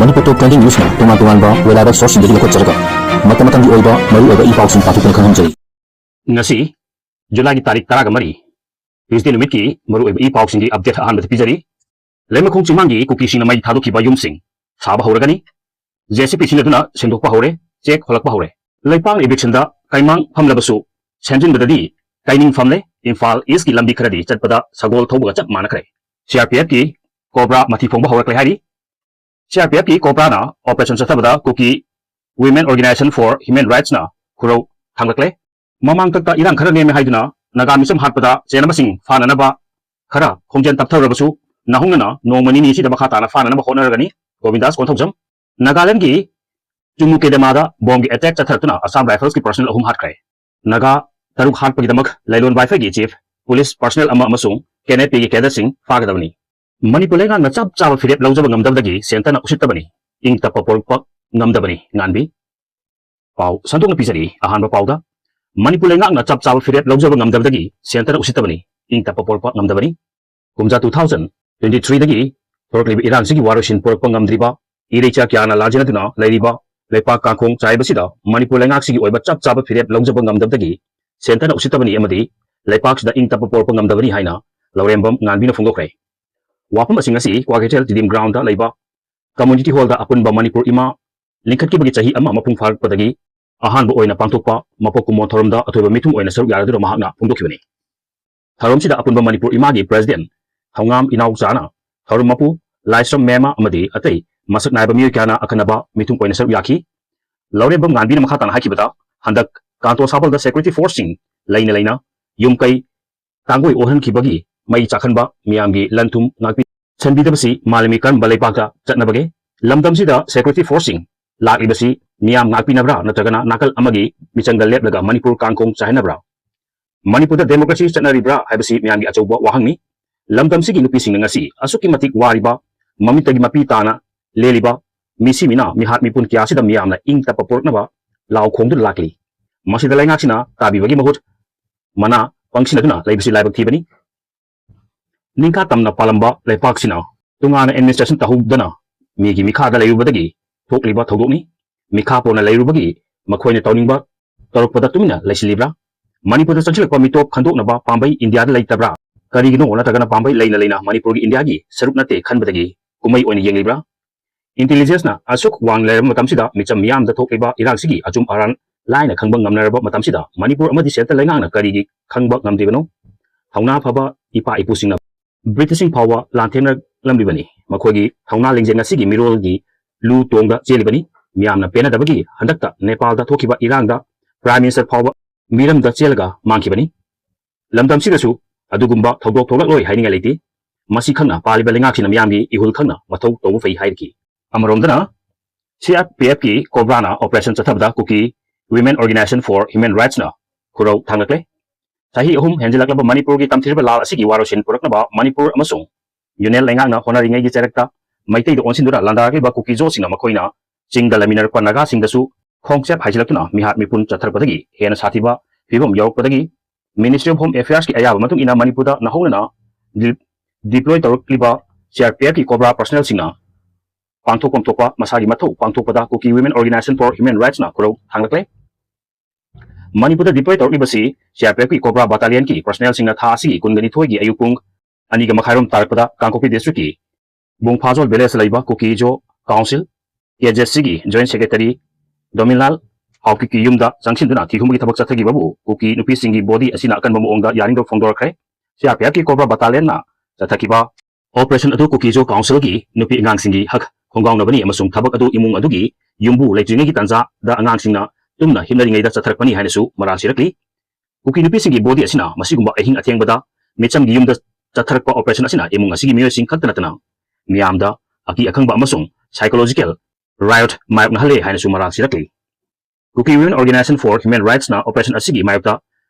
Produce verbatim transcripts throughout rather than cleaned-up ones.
ꯃꯅꯤꯄꯨꯔ ꯇꯣꯞ twenty ꯅ꯭ꯌꯨꯁꯅ ꯇꯣꯉꯥꯟ ꯇꯣꯉꯥꯟꯕ reliable sourceꯁꯤꯡꯗꯒꯤ ꯂꯧꯈꯠꯆꯔꯒ ꯃꯇꯝ ꯃꯇꯝꯒꯤ ꯑꯣꯏꯕ ꯃꯔꯨꯑꯣꯏꯕ ꯏ ꯄꯥꯎꯁꯤꯡ ꯄꯥꯊꯣꯛꯇꯨꯅ ꯈꯪꯍꯟꯖꯔꯤ꯫ ꯉꯁꯤ ꯖꯨꯂꯥꯏꯒꯤ ꯇꯥꯔꯤꯛ ꯇꯔꯥꯒ ꯃꯔꯤ, Tuesday ꯅꯨꯃꯤꯠꯀꯤ ꯃꯔꯨꯑꯣꯏꯕ ꯏ ꯄꯥꯎꯁꯤꯡꯒꯤ update ꯑꯍꯥꯟꯕꯗ ꯄꯤꯖꯔꯤ꯫ ꯂꯩꯃꯈꯣꯡ ꯆꯤꯡꯃꯥꯡꯒꯤ ꯀꯨꯀꯤꯁꯤꯡꯅ ꯃꯩ ꯊꯥꯗꯣꯛꯈꯤꯕ ꯌꯨꯝꯁꯤꯡ ꯁꯥꯕ ꯍꯧꯔꯒꯅꯤ꯫ JCB ꯁꯤꯖꯤꯟꯅꯗꯨꯅ ꯁꯦꯡꯗꯣꯛꯄ ꯍꯧꯔꯦ, ꯆꯦꯛ ꯍꯣꯜꯂꯛꯄ ꯍꯧꯔꯦ꯫ ꯂꯩꯄꯥꯛꯅ eviction ꯗ ꯀꯩꯃꯥꯡ ꯐꯝꯂꯕꯁꯨ ꯁꯦꯝꯖꯤꯟꯕꯗꯗꯤ ꯀꯩꯅꯤꯡ ꯐꯝꯂꯦ꯫ ꯏꯝꯐꯥꯜ East ꯀꯤ ꯂꯝꯕꯤ ꯈꯔꯗꯤ ꯆꯠꯄꯗ ꯁꯒꯣꯜ ꯊꯧꯕꯒ ꯆꯞ ꯃꯥꯟꯅꯈ꯭ꯔꯦ꯫ CRPF ꯀꯤ COBRA ꯃꯊꯤ ꯐꯣꯡꯕ ꯍꯧꯔꯛꯂꯦ ꯍꯥꯏꯔꯤ꯫ CRPF ꯀꯤ COBRA ꯅ operation ꯆꯠꯊꯕꯗ ꯀꯨꯀꯤ Women Organization for Human Rights ꯅ ꯈꯨꯔꯧ ꯊꯥꯡꯂꯛꯂꯦ꯫ ꯃꯃꯥꯡꯇꯛꯇ ꯏꯔꯥꯡ ꯈꯔ ꯅꯦꯝꯃꯦ ꯍꯥꯏꯗꯨꯅ ꯅꯥꯒꯥ ꯃꯤꯆꯝ ꯍꯥꯠꯄꯗ ꯆꯦꯟꯅꯕꯁꯤꯡ ꯐꯥꯅꯅꯕ ꯈꯔ ꯈꯣꯡꯖꯦꯜ ꯇꯞꯊꯔꯕꯁꯨ ꯅꯥꯍꯨꯝꯅꯅ ꯅꯣꯡꯃ ꯅꯤꯅꯤ ꯑꯁꯤꯗ ꯃꯈꯥ ꯇꯥꯅ ꯐꯥꯅꯅꯕ ꯍꯣꯠꯅꯔꯒꯅꯤ꯫ ꯒꯣꯕꯤꯟꯗꯥꯁ ꯀꯣꯟꯊꯧꯖꯝ꯫ ꯅꯥꯒꯥꯂꯦꯟꯒꯤ ꯆꯨꯃꯨꯀꯦꯗꯦꯃꯥꯗ ꯕꯣꯝꯒꯤ attack ꯆꯠꯊꯔꯛꯇꯨꯅ Assam Rifles ꯀꯤ personnel ꯑꯍꯨꯝ ꯍꯥꯠꯈ꯭ꯔꯦ꯫ ꯅꯥꯒꯥ ꯇꯔꯨꯛ ꯍꯥꯠꯄꯒꯤꯗꯃꯛ ꯂꯩꯂꯣꯟ ꯋꯥꯏꯐꯩꯒꯤ chief, police personnel ꯑꯃ ꯑꯃꯁꯨꯡ KNA ꯄꯤ ꯒꯤ cadre ꯁꯤꯡ ꯐꯥꯒꯗꯕꯅꯤ꯫ ꯃꯅꯤꯄꯨꯔ ꯂꯩꯉꯥꯛꯅ ꯆꯞ ꯆꯥꯕ ꯐꯤꯔꯦꯞ ꯂꯧꯖꯕ ꯉꯝꯗꯕꯗꯒꯤ centre ꯅ ꯎꯁꯤꯠꯇꯕꯅꯤ, ꯏꯪ ꯇꯞꯄ ꯄꯣꯔꯛꯄ ꯉꯝꯗꯕꯅꯤ꯫ ꯉꯥꯟꯕꯤ꯫ ꯄꯥꯎ ꯁꯟꯗꯣꯛꯅ ꯄꯤꯖꯔꯤ꯫ ꯑꯍꯥꯟꯕ ꯄꯥꯎꯗ, ꯃꯅꯤꯄꯨꯔ ꯂꯩꯉꯥꯛꯅ ꯆꯞ ꯆꯥꯕ ꯐꯤꯔꯦꯞ ꯂꯧꯖꯕ ꯉꯝꯗꯕꯗꯒꯤ centre ꯅ ꯎꯁꯤꯠꯇꯕꯅꯤ, ꯏꯪ ꯇꯞꯄ ꯄꯣꯔꯛꯄ ꯉꯝꯗꯕꯅꯤ꯫ ꯀꯨꯝꯖꯥ two thousand twenty three ꯗꯒꯤ ꯊꯣꯔꯛꯂꯤꯕ ꯏꯔꯥꯡꯁꯤꯒꯤ ꯋꯥꯔꯣꯏꯁꯤꯟ ꯄꯨꯔꯛꯄ ꯉꯝꯗ꯭ꯔꯤꯕ ꯏꯔꯩꯆꯥ ꯀꯌꯥꯅ ꯂꯥꯟꯖꯦꯟꯅꯗꯨꯅ ꯂꯩꯔꯤꯕ ꯂꯩꯄꯥꯛ ꯀꯥꯡꯈꯣꯡ ꯆꯥꯏꯕꯁꯤꯗ ꯃꯅꯤꯄꯨꯔ ꯂꯩꯉꯥꯛꯁꯤꯒꯤ ꯑꯣꯏꯕ ꯆꯞ ꯆꯥꯕ ꯐꯤꯔꯦꯞ ꯂꯧꯖꯕ ꯉꯝꯗꯕꯗꯒꯤ centre ꯅ ꯎꯁꯤꯠꯇꯕꯅꯤ ꯑꯃꯗꯤ ꯂꯩꯄꯥꯛꯁꯤꯗ ꯏꯪ ꯇꯞꯄ ꯄꯣꯔꯛꯄ ꯉꯝꯗꯕꯅꯤ ꯍꯥꯏꯅ ꯂꯧꯔꯦꯝꯕꯝ ꯉꯥꯟꯕꯤꯅ ꯐꯣꯡꯗꯣꯛꯈ꯭ꯔꯦ꯫ ꯋꯥꯐꯝ ꯑꯁꯤ ꯉꯁꯤ ꯀ꯭ꯋꯥꯀꯩꯊꯦꯜ ꯇꯤꯗꯤꯝ ground ꯗ ꯂꯩꯕ community hall ꯗ ꯑꯄꯨꯟꯕ ꯃꯅꯤꯄꯨꯔ ꯏꯃꯥ ꯂꯤꯡꯈꯠꯈꯤꯕꯒꯤ ꯆꯍꯤ ꯑꯃ ꯃꯄꯨꯡ ꯐꯥꯔꯛꯄꯗꯒꯤ ꯑꯍꯥꯟꯕ ꯑꯣꯏꯅ ꯄꯥꯡꯊꯣꯛꯄ ꯃꯄꯣꯛ ꯀꯨꯝꯑꯣꯟ ꯊꯧꯔꯝꯗ ꯑꯊꯣꯏꯕ ꯃꯤꯊꯨꯡ ꯑꯣꯏꯅ ꯁꯔꯨꯛ ꯌꯥꯔꯗꯨꯅ ꯃꯍꯥꯛꯅ ꯐꯣꯡꯗꯣꯛꯈꯤꯕꯅꯤ꯫ ꯊꯧꯔꯝꯁꯤꯗ ꯑꯄꯨꯟꯕ ꯃꯅꯤꯄꯨꯔ ꯏꯃꯥꯒꯤ president ꯊꯧꯉꯥꯝ ꯏꯅꯥꯎꯆꯥꯅ, ꯊꯧꯔꯝ ꯃꯄꯨ ꯂꯥꯏꯁ꯭ꯔꯝ ꯃꯦꯝꯃ ꯑꯃꯗꯤ ꯑꯇꯩ ꯃꯁꯛ ꯅꯥꯏꯕ ꯃꯤꯑꯣꯏ ꯀꯌꯥꯅ ꯑꯈꯟꯅꯕ ꯃꯤꯊꯨꯡ ꯑꯣꯏꯅ ꯁꯔꯨꯛ ꯌꯥꯈꯤ꯫ ꯂꯧꯔꯦꯝꯕꯝ ꯉꯥꯟꯕꯤꯅ ꯃꯈꯥ ꯇꯥꯅ ꯍꯥꯏꯈꯤꯕꯗ, ꯍꯟꯗꯛ ꯀꯥꯡꯇꯣ ꯁꯥꯕꯜꯗ security force ꯁꯤꯡ ꯂꯩꯅ ꯂꯩꯅ ꯌꯨꯝ ꯀꯩ ꯇꯥꯡꯒꯣꯏ ꯑꯣꯍꯟꯈꯤꯕꯒꯤ ꯃꯩ ꯆꯥꯛꯍꯟꯕ, ꯃꯤꯌꯥꯝꯒꯤ ꯂꯟ ꯊꯨꯝ ꯉꯥꯛꯄꯤ ꯁꯦꯟꯕꯤꯗꯕꯁꯤ ꯃꯥꯂꯦꯝꯒꯤ ꯀꯔꯝꯕ ꯂꯩꯄꯥꯛꯇ ꯆꯠꯅꯕꯒꯦ? ꯂꯝꯗꯝꯁꯤꯗ security force ꯁꯤꯡ ꯂꯥꯛꯂꯤꯕꯁꯤ ꯃꯤꯌꯥꯝ ꯉꯥꯛꯄꯤꯅꯕ꯭ꯔꯥ ꯅꯠꯇ꯭ꯔꯒꯅ ꯅꯥꯀꯜ ꯑꯃꯒꯤ ꯃꯤꯆꯪꯗ ꯂꯦꯞꯂꯒ ꯃꯅꯤꯄꯨꯔ ꯀꯥꯡꯈꯣꯡ ꯆꯥꯏꯍꯟꯅꯕ꯭ꯔꯥ? ꯃꯅꯤꯄꯨꯔꯗ democracy ꯆꯠꯅꯔꯤꯕ꯭ꯔꯥ ꯍꯥꯏꯕꯁꯤ ꯃꯤꯌꯥꯝꯒꯤ ꯑꯆꯧꯕ ꯋꯥꯍꯪꯅꯤ꯫ ꯂꯝꯗꯝꯁꯤꯒꯤ ꯅꯨꯄꯤꯁꯤꯡꯅ ꯉꯁꯤ ꯑꯁꯨꯛꯀꯤ ꯃꯇꯤꯛ ꯋꯥꯔꯤꯕ, ꯃꯃꯤꯠꯇꯒꯤ ꯃꯄꯤ ꯇꯥꯅ ꯂꯦꯜꯂꯤꯕ ꯃꯤꯁꯤ ꯃꯤꯅꯥ ꯃꯤꯍꯥꯠ ꯃꯤꯄꯨꯟ ꯀꯌꯥꯁꯤꯗ ꯃꯤꯌꯥꯝꯅ ꯏꯪ ꯇꯞꯄ ꯄꯨꯔꯛꯅꯕ ꯂꯥꯎ ꯈꯣꯡꯗꯨꯅ ꯂꯥꯛꯂꯤ꯫ ꯃꯁꯤꯗ ꯂꯩꯉꯥꯛꯁꯤꯅ ꯇꯥꯕꯤꯕꯒꯤ ꯃꯍꯨꯠ ꯃꯅꯥ ꯄꯪꯁꯤꯟꯅꯗꯨꯅ ꯂꯩꯕꯁꯤ ꯂꯥꯏꯕꯛ ꯊꯤꯕꯅꯤ꯫ ꯅꯤꯡꯈꯥ ꯇꯝꯅ ꯄꯥꯜꯂꯝꯕ ꯂꯩꯄꯥꯛꯁꯤꯅ ꯇꯣꯉꯥꯟꯅ administration ꯇꯧꯍꯧꯗꯅ ꯃꯤꯒꯤ ꯃꯤꯈꯥꯗ ꯂꯩꯔꯨꯕꯗꯒꯤ ꯊꯣꯛꯂꯤꯕ ꯊꯧꯗꯣꯛꯅꯤ꯫ ꯃꯤꯈꯥ ꯄꯣꯟꯅ ꯂꯩꯔꯨꯕꯒꯤ ꯃꯈꯣꯏꯅ ꯇꯧꯅꯤꯡꯕ ꯇꯧꯔꯛꯄꯗ ꯇꯨꯃꯤꯟꯅ ꯂꯩꯁꯤꯜꯂꯤꯕ꯭ꯔꯥ? ꯃꯅꯤꯄꯨꯔꯗ ꯆꯪꯁꯤꯜꯂꯛꯄ ꯃꯤꯇꯣꯞ ꯈꯟꯗꯣꯛꯅꯕ ꯄꯥꯝꯕꯩ ꯏꯟꯗꯤꯌꯥꯗ ꯂꯩꯇꯕ꯭ꯔꯥ? ꯀꯔꯤꯒꯤꯅꯣ? ꯅꯠꯇ꯭ꯔꯒꯅ ꯄꯥꯝꯕꯩ ꯂꯩꯅ ꯂꯩꯅ ꯃꯅꯤꯄꯨꯔꯒꯤ ꯏꯟꯗꯤꯌꯥꯒꯤ ꯁꯔꯨꯛ ꯅꯠꯇꯦ ꯈꯟꯕꯗꯒꯤ ꯀꯨꯝꯍꯩ ꯑꯣꯏꯅ ꯌꯦꯡꯂꯤꯕ꯭ꯔꯥ? ꯏꯟꯇꯦꯂꯤꯖꯦꯟꯁꯅ ꯑꯁꯨꯛ ꯋꯥꯡꯅ ꯂꯩꯔꯕ ꯃꯇꯝꯁꯤꯗ ꯃꯤꯆꯝ ꯃꯤꯌꯥꯝꯗ ꯊꯣꯛꯂꯤꯕ ꯏꯔꯥꯡꯁꯤꯒꯤ ꯑꯆꯨꯝ ꯑꯔꯥꯟ ꯂꯥꯏꯅ ꯈꯪꯕ ꯉꯝꯅꯔꯕ ꯃꯇꯝꯁꯤꯗ ꯃꯅꯤꯄꯨꯔ ꯑꯃꯗꯤ ꯁꯦꯟꯇ꯭ꯔꯦꯜ ꯂꯩꯉꯥꯛꯅ ꯀꯔꯤꯒꯤ ꯈꯪꯕ ꯉꯝꯗ꯭ꯔꯤꯕꯅꯣ? ꯊꯧꯅꯥ ꯐꯕ ꯏꯄꯥ ꯏꯄꯨꯁꯤꯡꯅ ꯕ꯭ꯔꯤꯇꯤꯁꯁꯤꯡ ꯐꯥꯎꯕ ꯂꯥꯟꯊꯦꯡꯅꯔꯝꯂꯤꯕꯅꯤ꯫ ꯃꯈꯣꯏꯒꯤ ꯊꯧꯅꯥ ꯂꯤꯡꯖꯦꯜ ꯉꯁꯤꯒꯤ ꯃꯤꯔꯣꯜꯒꯤ ꯂꯨ ꯇꯣꯡꯗ ꯆꯦꯜꯂꯤꯕꯅꯤ꯫ ꯃꯤꯌꯥꯝꯅ ꯄꯦꯟꯅꯗꯕꯒꯤ ꯍꯟꯗꯛꯇ ꯅꯦꯄꯥꯜꯗ ꯊꯣꯛꯈꯤꯕ ꯏꯔꯥꯡꯗ ꯄ꯭ꯔꯥꯏꯝ ꯃꯤꯅꯤꯁꯇꯔ ꯐꯥꯎꯕ ꯃꯤꯔꯝꯗ ꯆꯦꯜꯂꯒ ꯃꯥꯡꯈꯤꯕꯅꯤ꯫ ꯂꯝꯗꯝꯁꯤꯗꯁꯨ ꯑꯗꯨꯒꯨꯝꯕ ꯊꯧꯗꯣꯛ ꯊꯣꯛꯂꯛꯂꯣꯏ ꯍꯥꯏꯅꯤꯡꯉꯥꯏ ꯂꯩꯇꯦ꯫ ꯃꯁꯤ ꯈꯪꯅ ꯄꯥꯜꯂꯤꯕ ꯂꯩꯉꯥꯛꯁꯤꯅ ꯃꯤꯌꯥꯝꯒꯤ ꯏꯍꯨꯜ ꯈꯪꯅ ꯃꯊꯧ ꯇꯧꯕ ꯐꯩ ꯍꯥꯏꯔꯤ꯫ ꯑꯃꯔꯣꯝꯗꯅ ꯁꯤ ꯑꯥꯔ ꯄꯤ ꯑꯦꯐꯀꯤ ꯀꯣꯕ꯭ꯔꯥꯅ ꯑꯣꯄꯔꯦꯁꯟ ꯆꯠꯊꯕꯗ ꯀꯨꯀꯤ Women Organization for Human Rightsꯅ ꯈꯨꯔꯧ ꯊꯥꯡꯂꯛꯂꯦ꯫ ꯆꯍꯤ ꯑꯍꯨꯝ ꯍꯦꯟꯖꯤꯜꯂꯛꯂꯕ ꯃꯅꯤꯄꯨꯔꯒꯤ ꯇꯝꯊꯤꯔꯕ ꯂꯥꯜ ꯑꯁꯤꯒꯤ ꯋꯥꯔꯣꯏꯁꯤꯟ ꯄꯨꯔꯛꯅꯕ ꯃꯅꯤꯄꯨꯔ ꯑꯃꯁꯨꯡ ꯌꯨꯅꯤꯌꯟ ꯂꯩꯉꯥꯛꯅ ꯍꯣꯠꯅꯔꯤꯉꯩꯒꯤ ꯆꯩꯔꯛꯇ ꯃꯩꯇꯩꯗ ꯑꯣꯟꯁꯤꯟꯗꯨꯅ ꯂꯥꯟꯗꯥꯔꯛꯂꯤꯕ ꯀꯨꯀꯤꯖꯣꯁꯤꯡꯅ ꯃꯈꯣꯏꯅ ꯆꯤꯡꯗ ꯂꯩꯃꯤꯟꯅꯔꯛꯄ ꯅꯥꯒꯥꯁꯤꯡꯗꯁꯨ ꯈꯣꯡꯆꯦꯞ ꯍꯥꯏꯖꯤꯜꯂꯛꯇꯨꯅ ꯃꯤꯍꯥꯠ ꯃꯤꯄꯨꯟ ꯆꯠꯊꯔꯛꯄꯗꯒꯤ ꯍꯦꯟꯅ ꯁꯥꯊꯤꯕ ꯐꯤꯕꯝ ꯌꯧꯔꯛꯄꯗꯒꯤ Ministry of Home Affairsꯀꯤ ꯑꯌꯥꯕ ꯃꯇꯨꯡ ꯏꯟꯅ ꯃꯅꯤꯄꯨꯔꯗ ꯅꯧꯍꯧꯅꯅ ꯗꯤ-, deploy ꯇꯧꯔꯛꯂꯤꯕ ꯁꯤ ꯑꯥꯔ ꯄꯤ ꯑꯦꯐꯀꯤ ꯀꯣꯕ꯭ꯔꯥ ꯄꯔꯁꯅꯦꯜꯁꯤꯡꯅ ꯄꯥꯡꯊꯣꯛꯐꯝ ꯊꯣꯛꯄ ꯃꯁꯥꯒꯤ ꯃꯊꯧ ꯄꯥꯡꯊꯣꯛꯄꯗ ꯀꯨꯀꯤ Women Organization for Human Rightsꯅ ꯈꯨꯔꯧ ꯊꯥꯡꯂꯛꯂꯦ꯫ ꯃꯅꯤꯄꯨꯔꯗ deploy ꯇꯧꯔꯛꯂꯤꯕꯁꯤ ꯁꯤ ꯑꯥꯔ ꯄꯤ ꯑꯦꯐꯀꯤ ꯀꯣꯕ꯭ꯔꯥ ꯕꯠꯇꯥꯂꯤꯌꯟꯒꯤ ꯄꯔꯁꯅꯦꯜꯁꯤꯡꯅ ꯊꯥ ꯑꯁꯤꯒꯤ ꯀꯨꯟꯒ ꯅꯤꯊꯣꯏꯒꯤ ꯑꯌꯨꯛ ꯄꯨꯡ ꯑꯅꯤꯒ ꯃꯈꯥꯏꯔꯣꯝ ꯇꯥꯔꯛꯄꯗ ꯀꯥꯡꯄꯣꯛꯄꯤ ꯗꯤꯁꯇ꯭ꯔꯤꯛꯀꯤ ꯕꯨꯡꯐꯥꯖꯣꯜ ꯚꯤꯂꯦꯖꯇ ꯂꯩꯕ ꯀꯨꯀꯤꯖꯣ ꯀꯥꯎꯟꯁꯤꯜ, ꯀꯦ ꯖꯦ ꯁꯤꯒꯤ ꯖꯣꯏꯟ ꯁꯦꯀ꯭ꯔꯦꯇꯔꯤ ꯗꯣꯃꯤꯟꯂꯥꯜ ꯍꯥꯎꯀꯤꯛꯀꯤ ꯌꯨꯝꯗ ꯆꯪꯁꯤꯟꯗꯨꯅ ꯊꯤꯍꯨꯝꯕꯒꯤ ꯊꯕꯛ ꯆꯠꯊꯈꯤꯕꯕꯨ ꯀꯨꯀꯤ ꯅꯨꯄꯤꯁꯤꯡꯒꯤ ꯕꯣꯗꯤ ꯑꯁꯤꯅ ꯑꯀꯟꯕ ꯃꯑꯣꯡꯗ ꯌꯥꯅꯤꯡꯗꯕ ꯐꯣꯡꯗꯣꯔꯛꯈ꯭ꯔꯦ꯫ ꯁꯤ ꯑꯥꯔ ꯄꯤ ꯑꯦꯐꯀꯤ ꯀꯣꯕ꯭ꯔꯥ ꯕꯠꯇꯥꯂꯤꯌꯟꯅ ꯆꯠꯊꯈꯤꯕ ꯑꯣꯄꯔꯦꯁꯟ ꯑꯗꯨ ꯀꯨꯀꯤꯖꯣ ꯀꯥꯎꯟꯁꯤꯜꯒꯤ ꯅꯨꯄꯤ ꯑꯉꯥꯡꯁꯤꯡꯒꯤ ꯍꯛ ꯈꯣꯡꯒꯥꯎꯅꯕꯅꯤ ꯑꯃꯁꯨꯡ ꯊꯕꯛ ꯑꯗꯨ ꯏꯃꯨꯡ ꯑꯗꯨꯒꯤ ꯌꯨꯝꯕꯨ ꯂꯩꯇ꯭ꯔꯤꯉꯩꯒꯤ ꯇꯥꯟꯖꯥꯗ ꯑꯉꯥꯡꯁꯤꯡꯅ ꯇꯨꯝꯅ ꯍꯤꯞꯅꯔꯤꯉꯩꯗ ꯆꯠꯊꯔꯛꯄꯅꯤ ꯍꯥꯏꯅꯁꯨ ꯃꯔꯥꯜ ꯁꯤꯔꯛꯂꯤ꯫ ꯀꯨꯀꯤ ꯅꯨꯄꯤꯁꯤꯡꯒꯤ ꯕꯣꯗꯤ ꯑꯁꯤꯅ ꯃꯁꯤꯒꯨꯝꯕ ꯑꯍꯤꯡ ꯑꯊꯦꯡꯕꯗ ꯃꯤꯆꯝꯒꯤ ꯌꯨꯝꯗ ꯆꯠꯊꯔꯛꯄ ꯑꯣꯄꯔꯦꯁꯟ ꯑꯁꯤꯅ ꯏꯃꯨꯡ ꯑꯁꯤꯒꯤ ꯃꯤꯑꯣꯏꯁꯤꯡ ꯈꯛꯇ ꯅꯠꯇꯅ ꯃꯤꯌꯥꯝꯗ ꯑꯀꯤ ꯑꯈꯪꯕ ꯑꯃꯁꯨꯡ psychological riot ꯃꯥꯌꯣꯛꯅꯍꯜꯂꯦ ꯍꯥꯏꯅꯁꯨ ꯃꯔꯥꯜ ꯁꯤꯔꯛꯂꯤ꯫ Kuki Women Organization for Human Rightsꯅ ꯑꯣꯄꯔꯦꯁꯟ ꯑꯁꯤꯒꯤ ꯃꯥꯌꯣꯛꯇ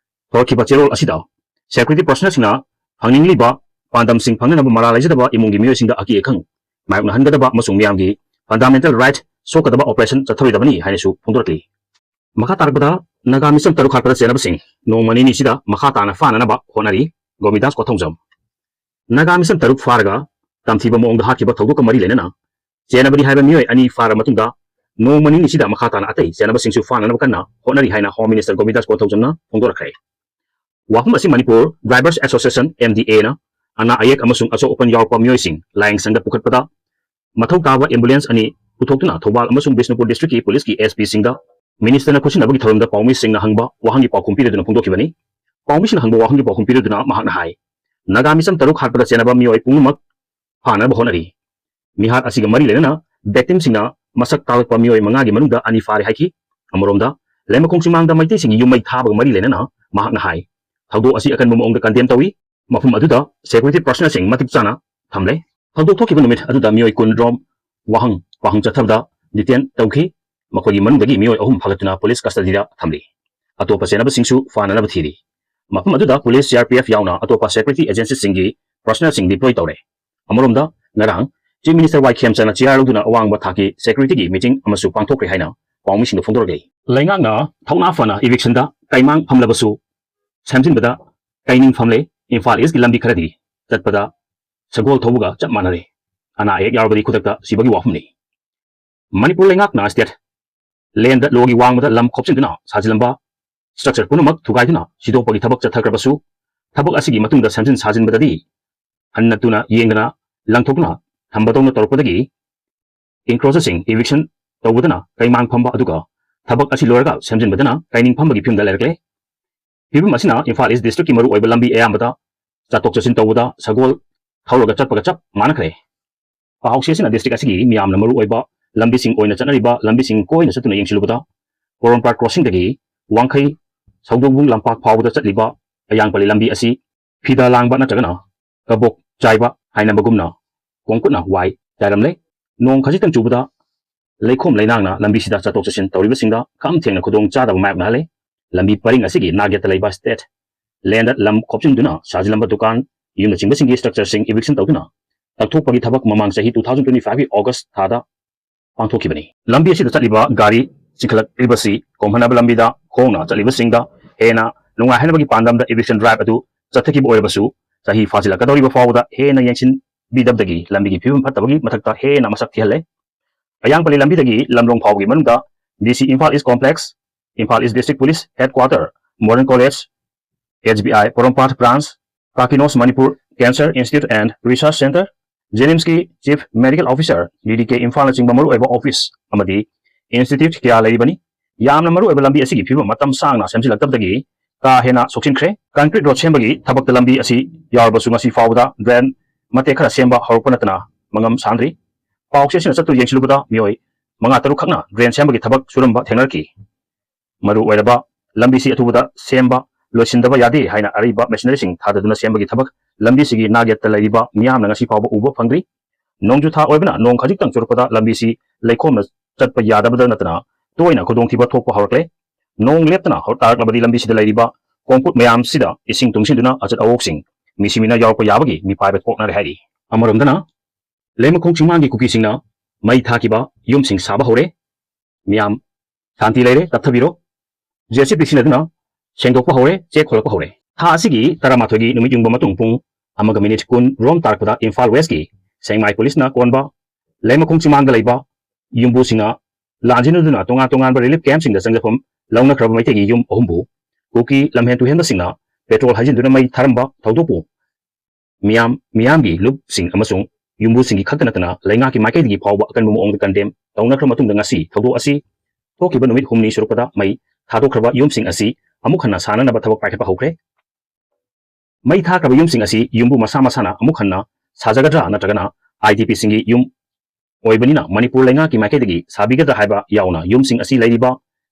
ꯍꯧꯔꯛꯈꯤꯕ ꯆꯦꯔꯣꯜ ꯑꯁꯤꯗ security personnelꯁꯤꯡꯅ ꯐꯪꯅꯤꯡꯂꯤꯕ ꯄꯥꯟꯗꯝꯁꯤꯡ ꯐꯪꯅꯅꯕ ꯃꯔꯥꯜ ꯂꯩꯖꯗꯕ ꯏꯃꯨꯡꯒꯤ ꯃꯤꯑꯣꯏꯁꯤꯡꯗ ꯑꯀꯤ ꯑꯈꯪ ꯃꯥꯌꯣꯛꯅꯍꯟꯒꯗꯕ ꯑꯃꯁꯨꯡ ꯃꯤꯌꯥꯝꯒꯤ fundamental right ꯁꯣꯛꯀꯗꯕ ꯑꯣꯄꯔꯦꯁꯟ ꯆꯠꯊꯔꯣꯏꯗꯕꯅꯤ ꯍꯥꯏꯅꯁꯨ ꯐꯣꯡꯗꯣꯔꯛꯂꯤ꯫ ꯃꯈꯥ ꯇꯥꯔꯛꯄꯗ ꯅꯥꯒꯥ ꯃꯤꯆꯝ ꯇꯔꯨꯛ ꯍꯥꯠꯄꯗ ꯆꯦꯟꯅꯕꯁꯤꯡ ꯅꯣꯡꯃ ꯅꯤꯅꯤꯁꯤꯗ ꯃꯈꯥ ꯇꯥꯅ ꯐꯥꯅꯅꯕ ꯍꯣꯠꯅꯔꯤ꯫ ꯒꯣꯃꯤꯗꯥꯁ ꯀꯣꯊꯧꯖꯝ꯫ ꯅꯥꯒꯥ ꯃꯤꯆꯝ ꯇꯔꯨꯛ ꯐꯥꯔꯒ ꯇꯝꯊꯤꯕ ꯃꯑꯣꯡꯗ ꯍꯥꯠꯈꯤꯕ ꯊꯧꯗꯣꯛꯀ ꯃꯔꯤ ꯂꯩꯅꯅ ꯆꯦꯟꯅꯕꯅꯤ ꯍꯥꯏꯕ ꯃꯤꯑꯣꯏ ꯑꯅꯤ ꯐꯥꯔꯕ ꯃꯇꯨꯡꯗ ꯅꯣꯡꯃ ꯅꯤꯅꯤꯁꯤꯗ ꯃꯈꯥ ꯇꯥꯅ ꯑꯇꯩ ꯆꯦꯟꯅꯕꯁꯤꯡꯁꯨ ꯐꯥꯅꯅꯕ ꯀꯟꯅ ꯍꯣꯠꯅꯔꯤ ꯍꯥꯏꯅ Home Minister ꯒꯣꯕꯤꯟꯗꯥꯁ ꯀꯣꯟꯊꯧꯖꯝꯅ ꯐꯣꯡꯗꯣꯔꯛꯈ꯭ꯔꯦ꯫ ꯋꯥꯐꯝ ꯑꯁꯤ Manipur Drivers Association, M D A ꯅ ꯑꯅꯥ ꯑꯌꯦꯛ ꯑꯃꯁꯨꯡ ꯑꯁꯣꯛ ꯑꯄꯟ ꯌꯥꯎꯔꯛꯄ ꯃꯤꯑꯣꯏꯁꯤꯡ ꯂꯥꯌꯦꯡ ꯁꯪꯗ ꯄꯨꯈꯠꯄꯗ ꯃꯊꯧ ꯇꯥꯕ ambulance ꯑꯅꯤ ꯄꯨꯊꯣꯛꯇꯨꯅ ꯊꯧꯕꯥꯜ ꯑꯃꯁꯨꯡ ꯕꯤꯁꯅꯨꯄꯨꯔ district ꯀꯤ police ꯀꯤ S P ꯁꯤꯡꯗ Minister ꯅ ꯈꯨꯠꯁꯤꯟꯅꯕꯒꯤ ꯊꯧꯔꯝꯗ ꯄꯥꯎꯃꯤꯁꯤꯡꯅ ꯍꯪꯕ ꯋꯥꯍꯪꯒꯤ ꯄꯥꯎꯈꯨꯝ ꯄꯤꯔꯗꯨꯅ ꯐꯣꯡꯗꯣꯛꯈꯤꯕꯅꯤ꯫ ꯄꯥꯎꯃꯤꯁꯤꯡꯅ ꯍꯪꯕ ꯋꯥꯍꯪꯒꯤ ꯄꯥꯎꯈꯨꯝ ꯄꯤꯔꯗꯨꯅ ꯃꯍꯥꯛꯅ ꯍꯥꯏ, ꯅꯥꯒꯥ ꯃꯤꯆꯝ ꯇꯔꯨꯛ ꯍꯥꯠꯄꯗ ꯆꯦꯟꯅꯕ ꯃꯤꯑꯣꯏ ꯄꯨꯝꯅꯃꯛ ꯐꯥꯅꯅꯕ ꯍꯣꯠꯅꯔꯤ꯫ ꯃꯤꯍꯥꯠ ꯑꯁꯤꯒ ꯃꯔꯤ ꯂꯩꯅꯅ victim ꯁꯤꯡꯅ ꯃꯁꯛ ꯇꯥꯛꯂꯛꯄ ꯃꯤꯑꯣꯏ ꯃꯉꯥꯒꯤ ꯃꯅꯨꯡꯗ ꯑꯅꯤ ꯐꯥꯔꯦ ꯍꯥꯏꯈꯤ꯫ ꯑꯃꯔꯣꯝꯗ, ꯂꯩꯃꯈꯣꯡ ꯆꯤꯡꯃꯥꯡꯗ ꯃꯩꯇꯩꯁꯤꯡꯒꯤ ꯌꯨꯝ ꯃꯩ ꯊꯥꯕꯒ ꯃꯔꯤ ꯂꯩꯅꯅ ꯃꯍꯥꯛꯅ ꯍꯥꯏ, ꯊꯧꯗꯣꯛ ꯑꯁꯤ ꯑꯀꯟꯕ ꯃꯑꯣꯡꯗ condemn ꯇꯧꯏ꯫ ꯃꯐꯝ ꯑꯗꯨꯗ security personnel ꯁꯤꯡ ꯃꯇꯤꯛ ꯆꯥꯅ ꯊꯝꯂꯦ꯫ ꯊꯧꯗꯣꯛ ꯊꯣꯛꯈꯤꯕ ꯅꯨꯃꯤꯠ ꯑꯗꯨꯗ ꯃꯤꯑꯣꯏ ꯀꯨꯟ ꯔꯣꯝ ꯋꯥꯍꯪ ꯄꯥꯎꯍꯪ ꯆꯠꯊꯕꯗ detain ꯇꯧꯈꯤ꯫ ꯃꯈꯣꯏꯒꯤ ꯃꯅꯨꯡꯗꯒꯤ ꯃꯤꯑꯣꯏ ꯑꯍꯨꯝ ꯐꯥꯒꯠꯇꯨꯅ police custody ꯗ ꯊꯝꯂꯤ꯫ ꯑꯇꯣꯞꯄ ꯆꯦꯟꯅꯕꯁꯤꯡꯁꯨ ꯐꯥꯅꯅꯕ ꯊꯤꯔꯤ꯫ ꯃꯐꯝ ꯑꯗꯨꯗ police, C R P F ꯌꯥꯎꯅ ꯑꯇꯣꯞꯄ security agency ꯁꯤꯡꯒꯤ personnel ꯁꯤꯡ deploy ꯇꯧꯔꯦ꯫ ꯑꯃꯔꯣꯝꯗ, ꯉꯔꯥꯡ Chief Minister ꯋꯥꯏ ꯈꯦꯝꯆꯟꯗꯅ ꯆꯦꯌꯔ ꯂꯧꯗꯨꯅ ꯑꯋꯥꯡꯕ ꯊꯥꯛꯀꯤ security ꯒꯤ meeting ꯑꯃꯁꯨ ꯄꯥꯡꯊꯣꯛꯈ꯭ꯔꯦ ꯍꯥꯏꯅ ꯄꯥꯎꯃꯤꯁꯤꯡꯗ ꯐꯣꯡꯗꯣꯔꯛꯂꯤ꯫ ꯂꯩꯉꯥꯛꯅ ꯊꯧꯅꯥ ꯐꯅ eviction ꯗ ꯀꯩꯃꯥꯡ ꯐꯝꯂꯕꯁꯨ, ꯁꯦꯝꯖꯤꯟꯕꯗ ꯀꯩꯅꯤꯡ ꯐꯝꯂꯦ꯫ ꯏꯝꯐꯥꯜ East ꯀꯤ ꯂꯝꯕꯤ ꯈꯔꯗꯤ ꯆꯠꯄꯗ ꯁꯒꯣꯜ ꯊꯧꯕꯒ ꯆꯞ ꯃꯥꯟꯅꯔꯦ꯫ ꯑꯅꯥ ꯑꯌꯦꯛ ꯌꯥꯎꯔꯕꯗꯤ ꯈꯨꯗꯛꯇ ꯁꯤꯕꯒꯤ ꯋꯥꯐꯝꯅꯤ꯫ ꯃꯅꯤꯄꯨꯔ ꯂꯩꯉꯥꯛꯅ state land ꯂꯣꯒꯤ ꯋꯥꯡꯃꯗ ꯂꯝ ꯈꯣꯞꯆꯤꯟꯗꯨꯅ ꯁꯥꯖꯤꯜꯂꯝꯕ structure ꯄꯨꯝꯅꯃꯛ ꯊꯨꯒꯥꯏꯗꯨꯅ ꯁꯤꯗꯣꯛꯄꯒꯤ ꯊꯕꯛ ꯆꯠꯊꯈ꯭ꯔꯕꯁꯨ, ꯊꯕꯛ ꯑꯁꯤꯒꯤ ꯃꯇꯨꯡꯗ ꯁꯦꯝꯖꯤꯟ ꯁꯥꯖꯤꯟꯕꯗꯗꯤ ꯍꯟꯅ ꯇꯨꯅ ꯌꯦꯡꯗꯅ ꯂꯪꯊꯣꯛꯇꯨꯅ ꯊꯝꯕꯗꯧꯅ ꯇꯧꯔꯛꯄꯗꯒꯤ encroacher ꯁꯤꯡ eviction ꯇꯧꯕꯗꯅ ꯀꯩꯃꯥꯡ ꯐꯝꯕ, ꯑꯗꯨꯒ ꯊꯕꯛ ꯑꯁꯤ ꯂꯣꯏꯔꯒ ꯁꯦꯝꯖꯤꯟꯕꯗꯅ ꯀꯩꯅꯤꯡ ꯐꯝꯕꯒꯤ ꯐꯤꯕꯝꯗ ꯂꯩꯔꯛꯂꯦ꯫ ꯐꯤꯕꯝ ꯑꯁꯤꯅ ꯏꯝꯐꯥꯜ East district ꯀꯤ ꯃꯔꯨꯑꯣꯏꯕ ꯂꯝꯕꯤ ꯑꯌꯥꯝꯕꯗ ꯆꯠꯊꯣꯛ ꯆꯠꯁꯤꯟ ꯇꯧꯕꯗ ꯁꯒꯣꯜ ꯊꯧꯔꯒ ꯆꯠꯄꯒ ꯆꯞ ꯃꯥꯟꯅꯈ꯭ꯔꯦ꯫ ꯄꯥꯎꯁꯦ ꯑꯁꯤꯅ district ꯑꯁꯤꯒꯤ ꯃꯤꯌꯥꯝꯅ ꯃꯔꯨꯑꯣꯏꯕ ꯂꯝꯕꯤꯁꯤꯡ ꯑꯣꯏꯅ ꯆꯠꯅꯔꯤꯕ ꯂꯝꯕꯤꯁꯤꯡ ꯀꯣꯏꯅ ꯆꯠꯇꯨꯅ ꯌꯦꯡꯁꯤꯜꯂꯨꯕꯗ, ꯄꯣꯔꯣꯝꯄꯥꯠ crossing ꯗꯒꯤ ꯋꯥꯡꯈꯩ ꯁꯧꯗꯣꯡꯕꯨꯡ ꯂꯝꯄꯥꯛ ꯐꯥꯎꯕꯗ ꯆꯠꯂꯤꯕ ꯑꯌꯥꯡꯄꯜꯂꯤ ꯂꯝꯕꯤ ꯑꯁꯤ ꯐꯤꯗ ꯂꯥꯡꯕ ꯅꯠꯇ꯭ꯔꯒꯅ ꯀꯕꯣꯛ ꯆꯥꯏꯕ ꯍꯥꯏꯅꯕꯒꯨꯝꯅ ꯈꯣꯡꯈꯨꯠꯅ ꯋꯥꯏ ꯆꯥꯏꯔꯝꯂꯦ꯫ ꯅꯣꯡ ꯈꯖꯤꯛꯇꯪ ꯆꯨꯕꯗ ꯂꯩꯈꯣꯝ ꯂꯩꯅꯥꯡꯅ ꯂꯝꯕꯤꯁꯤꯗ ꯆꯠꯊꯣꯛ ꯆꯠꯁꯤꯟ ꯇꯧꯔꯤꯕꯁꯤꯡꯗ ꯈꯝ ꯊꯦꯡꯅ ꯈꯨꯗꯣꯡ ꯆꯥꯗꯕ ꯃꯥꯌꯣꯛꯅꯍꯜꯂꯦ꯫ ꯂꯝꯕꯤ ꯄꯔꯤꯡ ꯑꯁꯤꯒꯤ ꯅꯥꯛꯌꯦꯠꯇ ꯂꯩꯕ state land ꯂꯝ ꯈꯣꯞꯆꯤꯟꯗꯨꯅ ꯁꯥꯖꯤꯜꯂꯝꯕ ꯗꯨꯀꯥꯟ, ꯌꯨꯝꯅꯆꯤꯡꯕꯁꯤꯡꯒꯤ structure ꯁꯤꯡ eviction ꯇꯧꯗꯨꯅ ꯇꯛꯊꯣꯛꯄꯒꯤ ꯊꯕꯛ ꯃꯃꯥꯡ ꯆꯍꯤ two thousand twenty five ꯀꯤ August ꯊꯥꯗ ꯄꯥꯡꯊꯣꯛꯈꯤꯕꯅꯤ꯫ ꯂꯝꯕꯤ ꯑꯁꯤꯗ ꯆꯠꯂꯤꯕ ꯒꯥꯔꯤ ꯆꯤꯟꯈꯠꯂꯛꯂꯤꯕꯁꯤ ꯀꯣꯝꯍꯟꯅꯕ ꯂꯝꯕꯤꯗ ꯈꯣꯡꯅ ꯆꯠꯂꯤꯕꯁꯤꯡꯗ ꯍꯦꯟꯅ ꯅꯨꯡꯉꯥꯏꯍꯟꯅꯕꯒꯤ ꯄꯥꯟꯗꯝꯗ eviction drive ꯑꯗꯨ ꯆꯠꯊꯈꯤꯕ ꯑꯣꯏꯔꯕꯁꯨ, ꯆꯍꯤ ꯐꯥꯖꯤꯜꯂꯛꯀꯗꯧꯔꯤꯕ ꯐꯥꯎꯕꯗ ꯍꯦꯟꯅ ꯌꯦꯡꯁꯤꯟ ꯄꯤꯗꯕꯗꯒꯤ ꯂꯝꯕꯤꯒꯤ ꯐꯤꯕꯝ ꯐꯠꯇꯕꯒꯤ ꯃꯊꯛꯇ ꯍꯦꯟꯅ ꯃꯁꯛ ꯊꯤꯍꯜꯂꯦ꯫ ꯑꯌꯥꯡꯄꯜꯂꯤ ꯂꯝꯕꯤꯗꯒꯤ ꯂꯝꯂꯣꯡ ꯐꯥꯎꯕꯒꯤ ꯃꯅꯨꯡꯗ D C Imphal East Complex, Imphal East District Police Headquarter, Modern College, H B I Porompat Branch, Kakinos Manipur Cancer Institute and Research Center, JNIMSꯀꯤ Chief Medical Officer, D D K Imphal ꯅꯆꯤꯡꯕ ꯃꯔꯨꯑꯣꯏꯕ office ꯑꯃꯗꯤ institute ꯀꯌꯥ ꯂꯩꯔꯤꯕꯅꯤ꯫ ꯌꯥꯝꯅ ꯃꯔꯨꯑꯣꯏꯕ ꯂꯝꯕꯤ ꯑꯁꯤꯒꯤ ꯐꯤꯕꯝ ꯃꯇꯝ ꯁꯥꯡꯅ ꯁꯦꯝꯖꯤꯜꯂꯛꯇꯕꯗꯒꯤ ꯀꯥ ꯍꯦꯟꯅ ꯁꯣꯛꯆꯤꯟꯈ꯭ꯔꯦ꯫ Concrete road ꯁꯦꯝꯕꯒꯤ ꯊꯕꯛꯇ ꯂꯝꯕꯤ ꯑꯁꯤ ꯌꯥꯎꯔꯕꯁꯨ ꯉꯁꯤ ꯐꯥꯎꯕꯗ drain ꯃꯇꯦꯛ ꯈꯔ ꯁꯦꯝꯕ ꯍꯧꯔꯛꯄ ꯅꯠꯇꯅ ꯃꯉꯝ ꯁꯥꯟꯗ꯭ꯔꯤ꯫ ꯄꯥꯎ ꯆꯦꯁꯤꯡꯅ ꯆꯠꯇꯨꯅ ꯌꯦꯡꯁꯤꯜꯂꯨꯕꯗ ꯃꯤꯑꯣꯏ ꯃꯉꯥ ꯇꯔꯨꯛ ꯈꯛꯅ drain ꯁꯦꯝꯕꯒꯤ ꯊꯕꯛ ꯁꯨꯔꯝꯕ ꯊꯦꯡꯅꯔꯛꯈꯤ꯫ ꯃꯔꯨ ꯑꯣꯏꯔꯕ ꯂꯝꯕꯤꯁꯤ ꯑꯊꯨꯕꯗ ꯁꯦꯝꯕ ꯂꯣꯏꯁꯤꯟꯗꯕ ꯌꯥꯗꯦ ꯍꯥꯏꯅ ꯑꯔꯤꯕ machineryꯁꯤꯡ ꯊꯥꯗꯗꯨꯅ ꯁꯦꯝꯕꯒꯤ ꯊꯕꯛ ꯂꯝꯕꯤꯁꯤꯒꯤ ꯅꯥꯛꯌꯦꯠꯇ ꯂꯩꯔꯤꯕ ꯃꯤꯌꯥꯝꯅ ꯉꯁꯤ ꯐꯥꯎꯕ ꯎꯕ ꯐꯪꯗ꯭ꯔꯤ꯫ ꯅꯣꯡꯖꯨ ꯊꯥ ꯑꯣꯏꯕꯅ ꯅꯣꯡ ꯈꯖꯤꯛꯇꯪ ꯆꯨꯔꯛꯄꯗ ꯂꯝꯕꯤꯁꯤ ꯂꯩꯈꯣꯝꯅ ꯆꯠꯄ ꯌꯥꯗꯕꯗ ꯅꯠꯇꯅ ꯇꯣꯏꯅ ꯈꯨꯗꯣꯡꯊꯤꯕ ꯊꯣꯛꯄ ꯍꯧꯔꯛꯂꯦ꯫ ꯅꯣꯡ ꯂꯦꯞꯇꯅ ꯍꯧ-, ꯇꯥꯔꯛꯂꯕꯗꯤ ꯂꯝꯕꯤꯁꯤꯗ ꯂꯩꯔꯤꯕ ꯀꯣꯡꯀꯨꯠ ꯃꯌꯥꯝꯁꯤꯗ ꯏꯁꯤꯡ ꯇꯨꯡꯁꯤꯟꯗꯨꯅ ꯑꯆꯠ ꯑꯋꯣꯛꯁꯤꯡ ꯃꯤꯁꯤ ꯃꯤꯅ ꯌꯥꯎꯔꯛꯄ ꯌꯥꯕꯒꯤ ꯃꯤꯄꯥꯏꯕ ꯊꯣꯛꯅꯔꯦ ꯍꯥꯏꯔꯤ꯫ ꯑꯃꯔꯣꯝꯗꯅ ꯂꯩꯃꯈꯣꯡ ꯆꯤꯡꯃꯥꯡꯒꯤ ꯀꯨꯀꯤꯁꯤꯡꯅ ꯃꯩ ꯊꯥꯈꯤꯕ ꯌꯨꯝꯁꯤꯡ ꯁꯥꯕ ꯍꯧꯔꯦ꯫ ꯃꯤꯌꯥꯝ ꯁꯥꯟꯇꯤ ꯂꯩꯔꯦ, ꯇꯞꯊꯕꯤꯔꯣ꯫ JCB ꯁꯤꯖꯤꯟꯅꯗꯨꯅ ꯁꯦꯡꯗꯣꯛꯄ ꯍꯧꯔꯦ, ꯆꯦꯛ ꯍꯣꯜꯂꯛꯄ ꯍꯧꯔꯦ꯫ ꯊꯥ ꯑꯁꯤꯒꯤ ꯇꯔꯥꯃꯥꯊꯣꯏꯒꯤ ꯅꯨꯃꯤꯠ ꯌꯨꯡꯕ ꯃꯇꯨꯡ ꯄꯨꯡ ꯑꯃꯒ ꯃꯤꯅꯤꯠ ꯀꯨꯟ ꯔꯣꯝ ꯇꯥꯔꯛꯄꯗ ꯏꯝꯐꯥꯜ ꯋꯦꯁꯀꯤ ꯁꯦꯡꯃꯥꯏ ꯄꯨꯂꯤꯁꯅ ꯀꯣꯟꯕ ꯂꯩꯃꯈꯣꯡ ꯆꯤꯡꯃꯥꯡꯗ ꯂꯩꯕ ꯌꯨꯝꯕꯨꯁꯤꯡꯅ ꯂꯥꯟꯖꯤꯟꯅꯗꯨꯅ ꯇꯣꯉꯥꯟ ꯇꯣꯉꯥꯟꯕ relief campꯁꯤꯡꯗ ꯆꯪꯖꯐꯝ ꯂꯧꯅꯈ꯭ꯔꯕ ꯃꯩꯇꯩꯒꯤ ꯌꯨꯝ ꯑꯍꯨꯝꯕꯨ ꯀꯨꯀꯤ ꯂꯝꯍꯦꯟ ꯇꯨꯍꯦꯟꯕꯁꯤꯡꯅ petrol ꯍꯩꯖꯤꯟꯗꯨꯅ ꯃꯩ ꯊꯥꯔꯝꯕ ꯊꯧꯗꯣꯛꯄꯨ ꯃꯤꯌꯥꯝ, ꯃꯤꯌꯥꯝꯒꯤ ꯂꯨꯞꯁꯤꯡ ꯑꯃꯁꯨꯡ ꯌꯨꯝꯕꯨꯁꯤꯡꯒꯤ ꯈꯛꯇ ꯅꯠꯇꯅ ꯂꯩꯉꯥꯛꯀꯤ ꯃꯥꯏꯀꯩꯗꯒꯤ ꯐꯥꯎꯕ ꯑꯀꯟꯕ ꯃꯑꯣꯡꯗ condemn ꯇꯧꯅꯈ꯭ꯔ ꯃꯇꯨꯡꯗ ꯉꯁꯤ ꯊꯧꯗꯣꯛ ꯑꯁꯤ ꯊꯣꯛꯈꯤꯕ ꯅꯨꯃꯤꯠ ꯍꯨꯝꯅꯤ ꯁꯨꯔꯛꯄꯗ ꯃꯩ ꯊꯥꯗꯣꯛꯈ꯭ꯔꯕ ꯌꯨꯝꯁꯤꯡ ꯑꯁꯤ ꯑꯃꯨꯛ ꯍꯟꯅ ꯁꯥꯅꯅꯕ ꯊꯕꯛ ꯄꯥꯏꯈꯠꯄ ꯍꯧꯈ꯭ꯔꯦ꯫ ꯃꯩ ꯊꯥꯈ꯭ꯔꯕ ꯌꯨꯝꯁꯤꯡ ꯑꯁꯤ ꯌꯨꯝꯕꯨ ꯃꯁꯥ ꯃꯁꯥꯅ ꯑꯃꯨꯛ ꯍꯟꯅ ꯁꯥꯖꯒꯗ꯭ꯔꯥ ꯅꯠꯇ꯭ꯔꯒꯅ IDPꯁꯤꯡꯒꯤ ꯌꯨꯝ ꯑꯣꯏꯕꯅꯤꯅ ꯃꯅꯤꯄꯨꯔ ꯂꯩꯉꯥꯛꯀꯤ ꯃꯥꯏꯀꯩꯗꯒꯤ ꯁꯥꯕꯤꯒꯗ꯭ꯔꯥ ꯍꯥꯏꯕ ꯌꯥꯎꯅ ꯌꯨꯝꯁꯤꯡ ꯑꯁꯤ ꯂꯩꯔꯤꯕ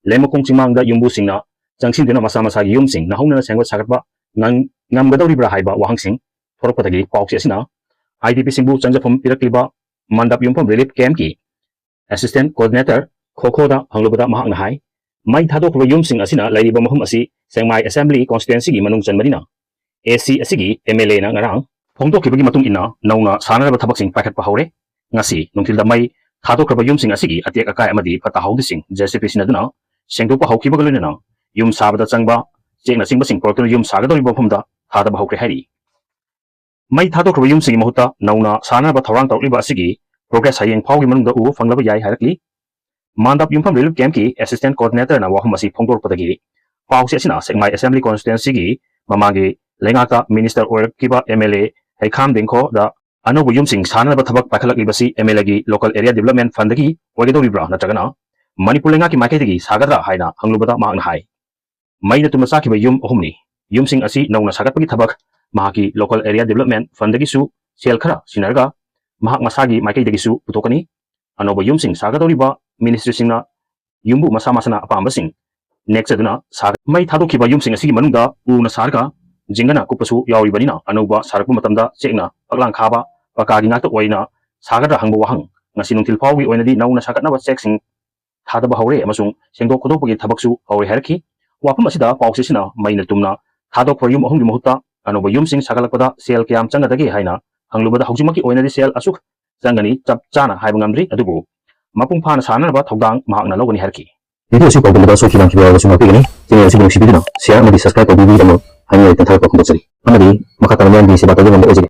ꯂꯩꯃꯈꯣꯡ ꯆꯤꯡꯃꯥꯡꯗ ꯌꯨꯝꯕꯨꯁꯤꯡꯅ ꯆꯪꯁꯤꯟꯗꯨꯅ ꯃꯁꯥ ꯃꯁꯥꯒꯤ ꯌꯨꯝꯁꯤꯡ ꯅꯧꯍꯧꯅꯅ ꯁꯦꯝꯒꯠ ꯁꯥꯒꯠꯄ ꯉꯝ-, ꯉꯝꯒꯗꯧꯔꯤꯕ꯭ꯔꯥ ꯍꯥꯏꯕ ꯋꯥꯍꯪꯁꯤꯡ ꯊꯣꯔꯛꯄꯗꯒꯤ ꯄꯥꯎꯆꯦ ꯑꯁꯤꯅ IDPꯁꯤꯡꯕꯨ ꯆꯪꯖꯐꯝ ꯄꯤꯔꯛꯂꯤꯕ ꯃꯟꯗꯞ ꯌꯨꯝꯐꯝ relief campꯀꯤ assistant coordinator ꯈꯣꯈꯣꯗ ꯍꯪꯂꯨꯕꯗ ꯃꯍꯥꯛꯅ ꯍꯥꯏ, ꯃꯩ ꯊꯥꯗꯣꯛꯈ꯭ꯔꯕ ꯌꯨꯝꯁꯤꯡ ꯑꯁꯤꯅ ꯂꯩꯔꯤꯕ ꯃꯐꯝ ꯑꯁꯤ ꯁꯦꯡꯃꯥꯏ assembly constituencyꯒꯤ ꯃꯅꯨꯡ ꯆꯟꯕꯅꯤꯅ AC ꯑꯁꯤꯒꯤ MLAꯅ ꯉꯔꯥꯡ ꯐꯣꯡꯗꯣꯛꯈꯤꯕꯒꯤ ꯃꯇꯨꯡ ꯏꯟꯅ ꯅꯧꯅ ꯁꯥꯅꯅꯕ ꯊꯕꯛꯁꯤꯡ ꯄꯥꯏꯈꯠꯄ ꯍꯧꯔꯦ꯫ ꯉꯁꯤ ꯅꯨꯡꯊꯤꯜꯗ ꯃꯩ ꯊꯥꯗꯣꯛꯈ꯭ꯔꯕ ꯌꯨꯝꯁꯤꯡ ꯑꯁꯤꯒꯤ ꯑꯇꯦꯛ ꯑꯀꯥꯏ ꯑꯃꯗꯤ ꯐꯠꯇ ꯍꯥꯎꯗꯤꯁꯤꯡ JCB ꯁꯤꯖꯤꯟꯅꯗꯨꯅ ꯁꯦꯡꯗꯣꯛꯄ ꯍꯧꯈꯤꯕꯒ ꯂꯣꯏꯅꯅ ꯌꯨꯝ ꯁꯥꯕꯗ ꯆꯪꯕ ꯆꯦꯛꯅꯆꯤꯡꯕꯁꯤꯡ ꯄꯨꯔꯛꯇꯨꯅ ꯌꯨꯝ ꯁꯥꯒꯗꯧꯔꯤꯕ ꯃꯐꯝꯗ ꯊꯥꯗꯕ ꯍꯧꯈ꯭ꯔꯦ ꯍꯥꯏꯔꯤ꯫ ꯃꯩ ꯊꯥꯗꯣꯛꯈ꯭ꯔꯕ ꯌꯨꯝꯁꯤꯡꯒꯤ ꯃꯍꯨꯠꯇ ꯅꯧꯅ ꯁꯥꯅꯅꯕ ꯊꯧꯔꯥꯡ ꯇꯧꯔꯛꯂꯤꯕ ꯑꯁꯤꯒꯤ progress ꯍꯌꯦꯡ ꯐꯥꯎꯒꯤ ꯃꯅꯨꯡꯗ ꯎꯕ ꯐꯪꯂꯕ ꯌꯥꯏ ꯍꯥꯏꯔꯛꯂꯤ꯫ ꯃꯥꯟꯗꯞ ꯌꯨꯝꯐꯝ relief camp ꯀꯤ assistant coordinator ꯅ ꯋꯥꯐꯝ ꯑꯁꯤ ꯐꯣꯡꯗꯣꯔꯛꯄꯗꯒꯤ ꯄꯥꯎꯆꯦ ꯑꯁꯤꯅ ꯁꯦꯛꯃꯥꯏ assembly constituency ꯒꯤ ꯃꯃꯥꯡꯒꯤ ꯂꯩꯉꯥꯛꯇ minister ꯑꯣꯏꯔꯛꯈꯤꯕ M L A ꯍꯩꯈꯥꯝ ꯗꯤꯡꯈꯣꯗ ꯑꯅꯧꯕ ꯌꯨꯝꯁꯤꯡ ꯁꯥꯅꯅꯕ ꯊꯕꯛ ꯄꯥꯏꯈꯠꯂꯛꯂꯤꯕꯁꯤ M L A ꯒꯤ local area development fund ꯗꯒꯤ ꯑꯣꯏꯒꯗꯧꯔꯤꯕ꯭ꯔꯥ ꯅꯠꯇ꯭ꯔꯒꯅ ꯃꯅꯤꯄꯨꯔ ꯂꯩꯉꯥꯛꯀꯤ ꯃꯥꯏꯀꯩꯗꯒꯤ ꯁꯥꯒꯗ꯭ꯔꯥ ꯍꯥꯏꯅ ꯍꯪꯂꯨꯕꯗ ꯃꯍꯥꯛꯅ ꯍꯥꯏ, ꯃꯩꯅ ꯇꯨꯝꯅ ꯆꯥꯈꯤꯕ ꯌꯨꯝ ꯑꯍꯨꯝꯅꯤ꯫ ꯌꯨꯝꯁꯤꯡ ꯑꯁꯤ ꯅꯧꯅ ꯁꯥꯒꯠꯄꯒꯤ ꯊꯕꯛ ꯃꯍꯥꯛꯀꯤ local area development fund ꯗꯒꯤꯁꯨ ꯁꯦꯜ ꯈꯔ ꯁꯤꯟꯅꯔꯒ ꯃꯍꯥꯛ ꯃꯁꯥꯒꯤ ꯃꯥꯏꯀꯩꯗꯒꯤꯁꯨ ꯄꯨꯊꯣꯛꯀꯅꯤ꯫ ꯑꯅꯧꯕ ꯌꯨꯝꯁꯤꯡ ꯁꯥꯒꯗꯧꯔꯤꯕ ministry ꯁꯤꯡꯅ ꯌꯨꯝꯕꯨ ꯃꯁꯥ ꯃꯁꯥꯅ ꯑꯄꯥꯝꯕꯁꯤꯡ ꯅꯦꯛꯆꯗꯨꯅ ꯁꯥꯒ-, ꯃꯩ ꯊꯥꯗꯣꯛꯈꯤꯕ ꯌꯨꯝꯁꯤꯡ ꯑꯁꯤꯒꯤ ꯃꯅꯨꯡꯗ ꯎꯅ ꯁꯥꯔꯒ ꯖꯤꯡꯒꯅ ꯀꯨꯞꯄꯁꯨ ꯌꯥꯎꯔꯤꯕꯅꯤꯅ ꯑꯅꯧꯕ ꯁꯥꯔꯛꯄ ꯃꯇꯝꯗ ꯆꯦꯛꯅ ꯐꯛꯂꯥꯡ ꯈꯥꯕ ꯄꯀꯥꯒꯤ ꯉꯥꯛꯇ ꯑꯣꯏꯅ ꯁꯥꯒꯗ꯭ꯔꯥ ꯍꯪꯕ ꯋꯥꯍꯪ ꯉꯁꯤ ꯅꯨꯡꯊꯤꯜ ꯐꯥꯎꯒꯤ ꯑꯣꯏꯅꯗꯤ ꯅꯧꯅ ꯁꯥꯒꯠꯅꯕ ꯆꯦꯛꯁꯤꯡ ꯊꯥꯗꯕ ꯍꯧꯔꯦ ꯑꯃꯁꯨꯡ ꯁꯦꯡꯗꯣꯛ ꯈꯣꯠꯇꯣꯛꯄꯒꯤ ꯊꯕꯛꯁꯨ ꯍꯧꯔꯦ ꯍꯥꯏꯔꯛꯈꯤ꯫ ꯋꯥꯐꯝ ꯑꯁꯤꯗ ꯄꯥꯎꯆꯦꯁꯤꯅ ꯃꯩꯅ ꯇꯨꯝꯅ ꯊꯥꯗꯣꯛꯄ ꯌꯨꯝ ꯑꯍꯨꯝꯒꯤ ꯃꯍꯨꯠꯇ ꯑꯅꯧꯕ ꯌꯨꯝꯁꯤꯡ ꯁꯥꯒꯠꯂꯛꯄꯗ ꯁꯦꯜ ꯀꯌꯥꯝ ꯆꯪꯒꯗꯒꯦ ꯍꯥꯏꯅ ꯍꯪꯂꯨꯕꯗ ꯍꯧꯖꯤꯛꯃꯛꯀꯤ ꯑꯣꯏꯅꯗꯤ ꯁꯦꯜ ꯑꯁꯨꯛ ꯆꯪꯒꯅꯤ ꯆꯞ ꯆꯥꯅ ꯍꯥꯏꯕ ꯉꯝꯗ꯭ꯔꯤ, ꯑꯗꯨꯕꯨ ꯃꯄꯨꯡ ꯐꯥꯅ ꯁꯥꯅꯅꯕ ꯊꯧꯗꯥꯡ ꯃꯍꯥꯛꯅ ꯂꯧꯒꯅꯤ ꯍꯥꯏꯔꯛꯈꯤ꯫ Video ꯑꯁꯤ ꯄꯥꯎꯗꯝꯕꯗ ꯁꯣꯏꯈꯤꯕ ꯂꯥꯟꯈꯤꯕ ꯌꯥꯎꯔꯕꯁꯨ ꯉꯥꯛꯄꯤꯒꯅꯤ꯫ Channel ꯑꯁꯤꯕꯨ ꯅꯨꯡꯁꯤꯕꯤꯗꯨꯅ share ꯑꯃꯗꯤ subscribe ꯇꯧꯕꯤꯕꯒꯤꯗꯃꯛ ꯍꯥꯏꯅꯤꯡꯉꯥꯏ ꯂꯩꯇꯅ ꯊꯥꯒꯠꯄ ꯐꯣꯡꯗꯣꯛꯆꯔꯤ꯫ ꯑꯃꯗꯤ ꯃꯈꯥ ꯇꯥꯅ ꯃꯤꯌꯥꯝꯒꯤ ꯁꯦꯕꯥ ꯇꯧꯕ ꯉꯝꯕ ꯑꯣꯏꯖꯒꯦ꯫